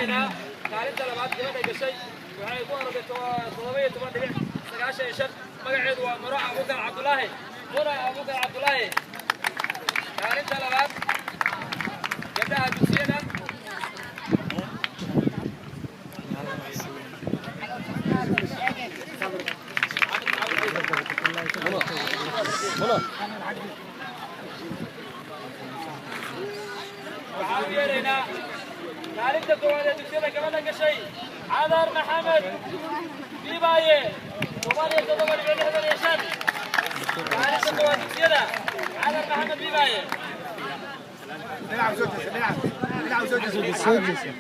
yeeraynaa kaalinta labaad gabadha gashay waxay ku oroday 17.95. Magaceedu waa Muro Abuukar Cabdulaahi. Mura Abuukar Cabdulaahi, kaalinta labaad gabdhaha dugsiyada. Waxaan u yeeraynaa kaalinta koowaad ee dugsiyada gabadha gashay, Cadar Maxamed Biibaaye, 17.65. Kaalinta koowaad dugsiyada, Cadar Maxamed Biibaaye. Soo jeesa.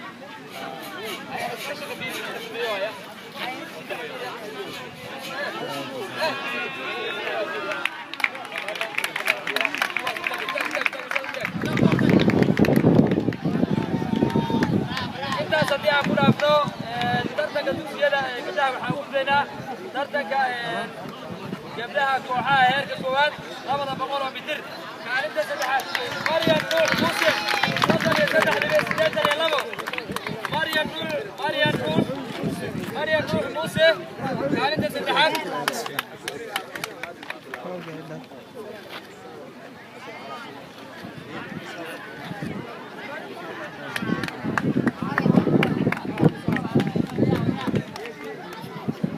Intaas haddii aan ku dhaafno tartanka dugsiyada ee gabdhaha, waxaan u gudbaynaa tartanka gabdhaha kooxaha heerka koowaad, 200 oo mitir. Kaalinta saddexaad, Maryam Nuux Muuse, 33.82. Maryam Nuux, Maryam Nuux, Maryam Nuux Muuse, kaalinta saddexaad.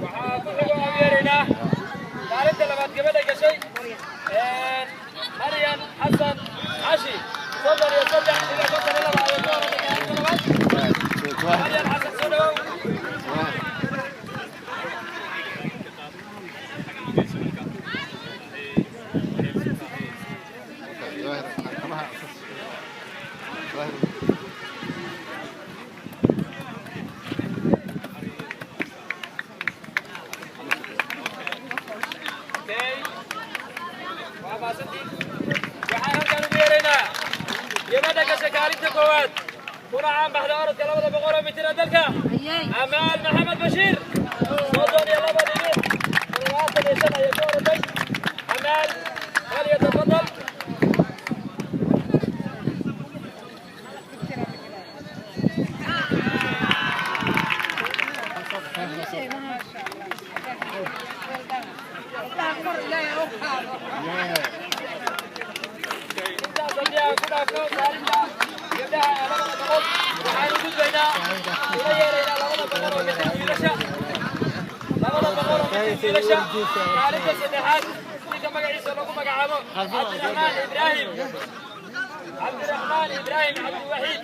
Waxaa ku xigo aan yeeraynaa kaalinta labaad gabadha gashay, Maryan Xasan Xashi, 33.52 ayay ku horatay kaalinta labaad. Maryan Xasan, soo dhawow. Okay. Waa mahadsantiin. Waxaan halkaan ugu yeeraynaa gabadha gashay kaalinta koowaad kuna caan baxda orodka 200 oo mitir ee dalka, Amaal Maxamed Bashiir, 32.75 ayay ku oroday. Amaal, falyatafadal. Intaas haddii aan ku dhaafno kaalinta gabdhaha ee 200, waxaan u gudbaynaa ula yeeraynaa 200 oo mitir wiilasha. 200 oo mitir wiilasha, kaalinta saddexaad ninka magaciisa lagu magacaabo Cabdiraxmaan Ibraahim, Cabdiraxmaan Ibraahim Cabdiwaxiid,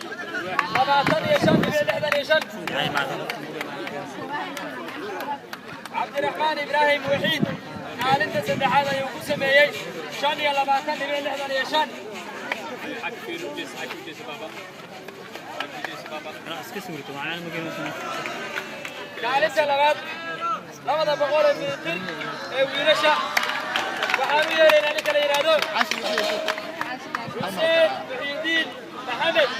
25.65. Cabdiraxmaan Ibraahim Waxiid kaalinta saddexaad ayuu ku sameeyey 25.65. Kaalinta labaad 200 ee mitir ee wiilasha waxaan u yeeraynaa ninka la yidhaahdo Xuseen Muxiidiin Maxamed.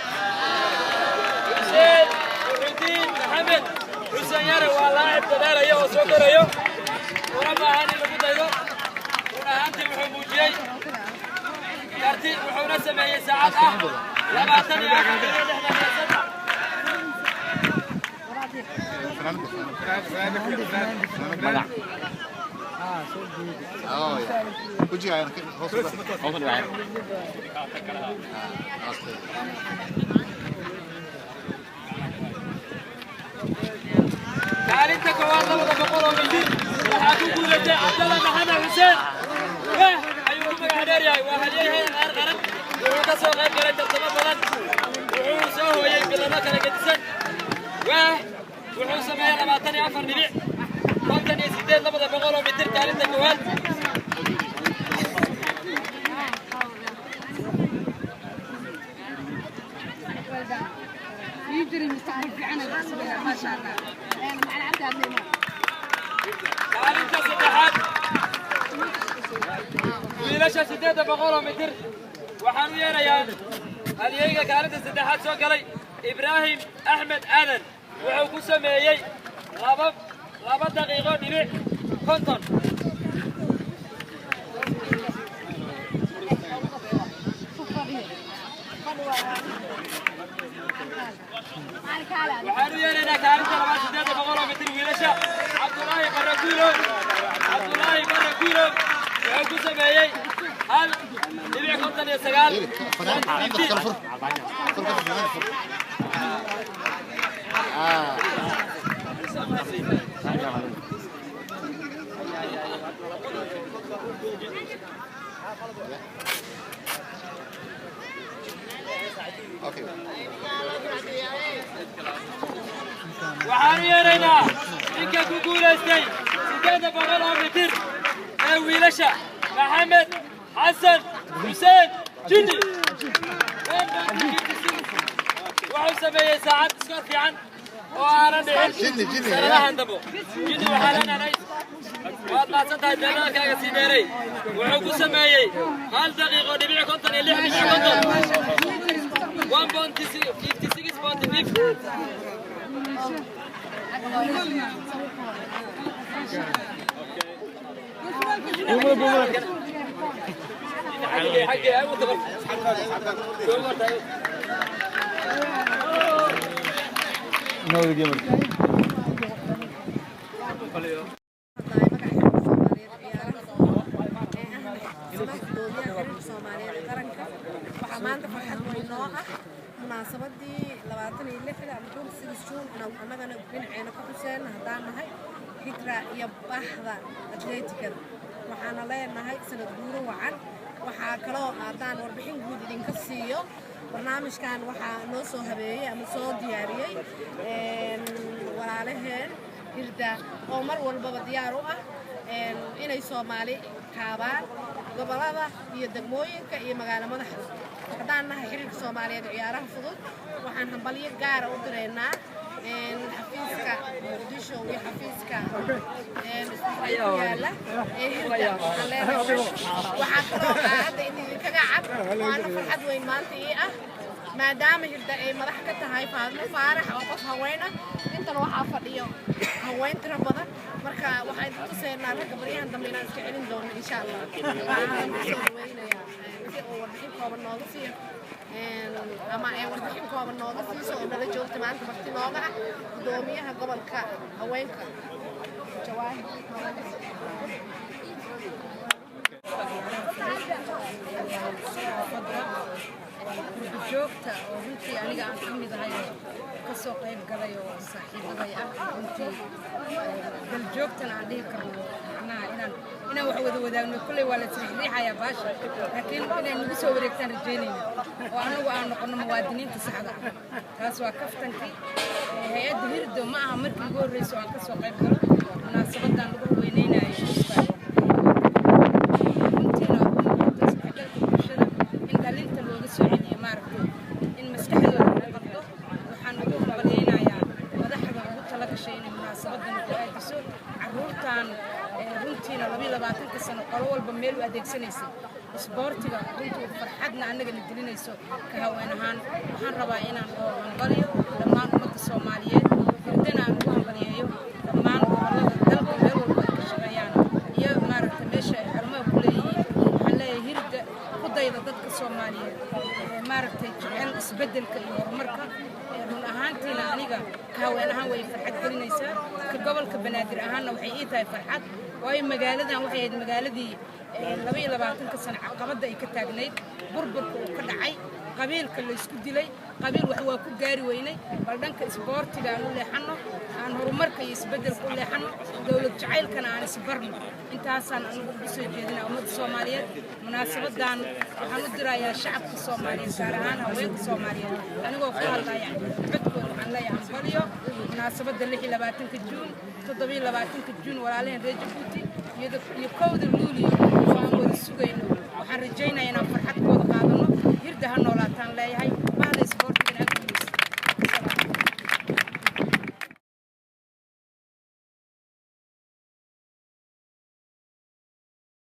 Xuseen Muxiidiin Maxamed, Xuseen Yare, waa laacib dadaalaya oo soo korayo, una baahan in lagu daydo. Run ahaantii wuxuu muujiyey karti, wuxuuna sameeyey saacad ah 24.63. Kaalinta koowaad 200 oo mitir waxaa ku guulatay Cabdalla Maxamed Xuseen. Weh ayuu ku magac dheer yahay, waa halyeey heer qaran. Wuxuu ka soo qayb galay tartamo badan, wuxuu soo hooyey bilado kala gedisan. Weh wuxuu sameeyey 24.58 200 oo mitir, kaalinta koowaad. يجري مستقبل في عنا ما شاء الله مع العبد. Kaalinta saddexaad wiilasha 800 oo mitir waxaan u yeerayaa halyeyga kaalinta saddexaad soo galay, Ibraahim Axmed Aadan. Wuxuu ku sameeyey laba daqiiqo dhibic 50. Waxaan u yeeraynaa kaalinta labaad 800 oo mitir wiilasha, Cabdulaahi Barre Guulow. Cabdulaahi Barre Guulow wuxuu ku sameeyey 1.59. Waxaan u yeeraynaa ninka ku guulaystay 800 oo mitir ee wiilasha, Maxamed Xasan Xuseen Jini. Wuxuu sameeyey saacad iskoor fiican oo aanan dhicin sanadahan dambo. Jini, waxaa leenahay waad mahadsan tahay, dadaalkaaga sii dheeray. Wuxuu ku sameeyey 1 daqiiqo dhibic 56 dhibic 50, 1.56.50. حقي حقي. Soomaaliyeed ee qaranka, waxaa maanta farxad weyn noo ah munaasabadii 26-da ama 26 Juun inaan annagana dhinaceena ka xuseen haddaan nahay Hidra iyo bahda atleetikada. Waxaana leenahay sanad guuro wacan. Waxaa kaloo haddaan warbixin guud idinka siiyo barnaamijkan, waxaa noo soo habeeyey ama soo diyaariyey walaalaheen Hirda oo mar walbaba diyaar u ah inay Soomaali kaabaan gobolada iyo degmooyinka iyo magaalo madaxda. Haddaan nahay xiriirka Soomaaliyeed ciyaaraha fudud, waxaan hambalyo gaara u direynaa xafiiska Muqdisho iyo xafiiska ku yaala ee Hirda. Waxaan leenahay waxaa kaloo hadda idinkaga cad waana farxad weyn maanta ii ah, maadaama Hirda ay madax ka tahay Faadmo Faarax oo qof haween ah, intan waxaa fadhiyo haween tiro badan. Marka waxaan idin tusaynaa ragga baryahan dambe inaan iska celin doono, insha Allah. Waxaan kusoo dhaweynayaa si uu warbixin kooban nooga siiyo ama ay warbixin kooban nooga siiso oo nala joogta maanta marti nooga ah gudoomiyaha gobolka haweenka, Jawaahir. Joogta oo runtii aniga aan ka mid ahay oo kasoo qayb galay oo saaxiibaday ah, runtii daljoogtana aan dhihi karno, macnaha inaan wax wada wadaagno. Kolley waa la isriixriixayaa baasha, laakiin inay nagu soo wareegtaan rajaynayna oo anagu aan noqono muwaadiniinta saxda ah. Taas waa kaftankii. Hay-adda Hirdo ma aha markii ugu horreysa oo aan kasoo qayb galo munaasabadan lagu weyneynayo xuska, runtiina isdhexgalka bulshada in dhalinta looga soo celiyo, maaragtay, in maskaxdooda lagu qabto. Waxaan ugu hambalyaynayaa madaxda ugu tala gashay inay munaasabadan ku aadiso carruurtan, runtiina 22-ka sano qolo walba meel u adeegsanaysay isboortiga. Runtii farxadna annagana gelinayso ka haween ahaan. Waxaan rabaa inaan oo hambalyo dhammaan ummadda Soomaaliyeed, Hirdana aan ugu hambalyeeyo dhammaan gobollada dalka meel walba ay ka shaqeeyaan iyo maaragtay meesha ay xarumaha ku leeyihiin. Waxaan leeyahay Hirda ku dayda dadka Soomaaliyeed maaragtay jecel isbeddelka iyo horumarka. Run ahaantiina aniga ka haween ahaan way farxad gelinaysaa, ka gobolka Banaadir ahaanna waxay ii tahay farxad, waayo magaaladan waxay ahayd magaaladii 22-ka sano caqabadda ay ka taagnayd, burburka uu ka dhacay, qabiilka laysku dilay. Qabiil wax waa ku gaari weynay, bal dhanka isboortiga aan u leexanno, aan horumarka iyo isbeddelka u leexanno, dowlad jacaylkana aan isbarno. Intaasaan anigu ugu soo jeedinaa ummadda Soomaaliyeed. Munaasabadan waxaan u dirayaa shacabka Soomaaliyeed, gaar ahaan haweenka Soomaaliyeed. Anigoo ku hadlaya codkooda, waxaan leeyahay hambalyo munaasabadda 26-ka Juun, 27-ka Juun, walaalaheen reer Jabuuti iyo 1-da Luuliyo oo aan wada sugayno. Waxaan rajaynayaa inaan farxad ku wada qaadano. Hirda ha noolaataan leeyahay.